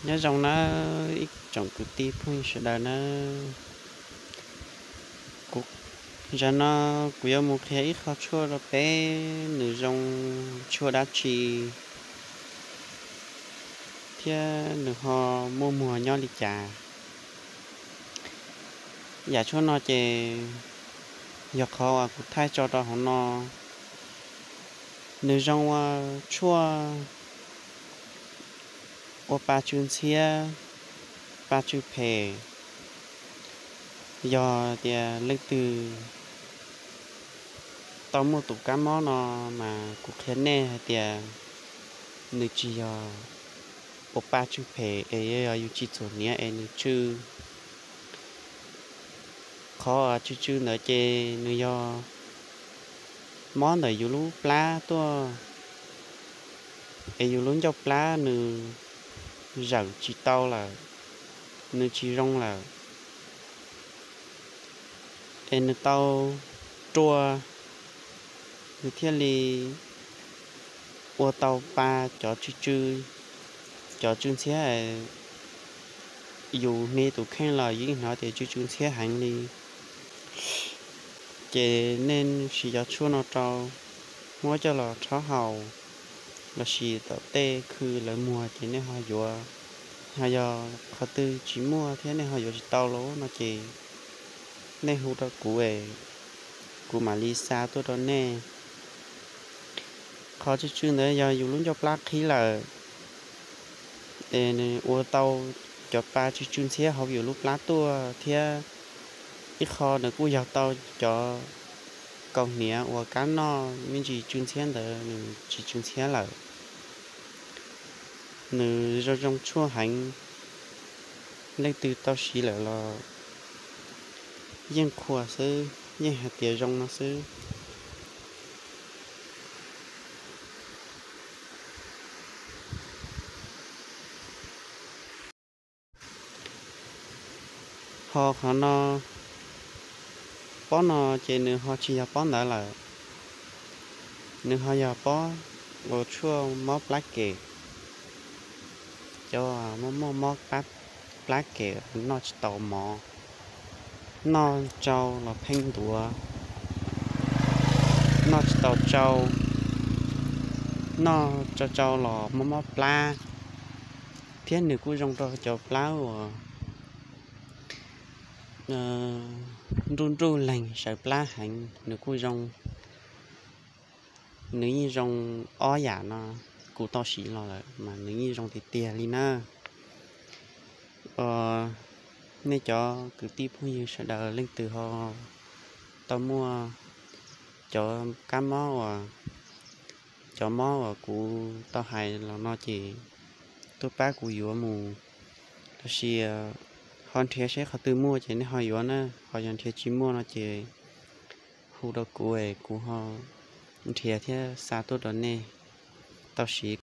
Nyob zoo nawb ib tsoom kwv tij phooj ywg sawv daws nawb. Kuv, zaum no kuv yuav mus qhia ib qho tshuaj rau peb, nws zoo tshuaj dab tsi thiab nws ho muaj muag nyob li cas. Yam tshuaj no ces yog qhov uas kuv thaij tso rau hauv no, nws zoo ua tshuaj ua pa tsw ntxhiab, pa tsw phem. Yog tias leej twg tau muaj tus kab mob no mas kuv qhia nej hais tias nws tsis yog ua pa tsw phem es yog yus tsis txhuam hniav es nws tsw. Qhov tsw tsw ntawd ces nws yog mob ntawm yus lub plab tuaj, es yus lub ncauj plab nws zawm tsis tau lawm, nws tsis zoo lawm, es nws tau rua, nws thiaj li ua tau pa cov tsw tsw, cov tsw ntxhiab. Yus hnia tus kheej los yus yeej hnov tias tsw tsw ntxhiab heev li. Ces nej siv cov tshuaj no rau, muab coj los rhaub haus, lossis tom tej khw lawv muag ces nej ho yuav. Ho yog qhov twg tsis muaj thiab nej ho yuav tsis tau lawm no ces nej hu rau kuv es kuv mam li xa tuaj rau nej. Qhov tsw tsw ntawd yog yus lub ncauj plab qhib lawm, es nws ua tau cov pa tsw tsw ntxhiab hauv yus lub plab tuaj thiab. Ib qho nws kuj yog tau cov kaus hniav uas kab noj me ntsis tsw ntxhiab ntawd nws tsis tsw ntxhiab lawm. Nws zoo zoo tshuaj heev, leej twg tau siv lawm los yeej qhuas xwb, yeej hais tias zoo no xwb. Ho qhov no, pob no ces nws ho tsis yog pob ntawd lawm, nws ho yog pob ua tshuaj mob plab kem. Cov muaj muaj mob plab kem, noj tsis tau mov, noj tsau los pheej ntuav, noj tsis tau tsau, noj tsau tsau los mob mob plab, thiab nws kuj zoo rau cov plab uas nruj nruj leeg sawv plab heev nws kuj zoo. Nws yeej zoo, ob yam no kuv tau siv los lawm mas nws yeej zoo tiag tiag li na. Nej cov kwv tij phooj ywg sawv daws leej twg ho tau muaj cov kab mob uas, cov mob uas kuv tau hais los no ces tuaj pab kuv yuav mus, los sis ho nrhiav seb qhov twg muaj ces nej ho yuav na, ho yog nrhiav tsis muaj no ces hu rau kuv es kuv ho nrhiav thiab xa tuaj rau nej tau siv.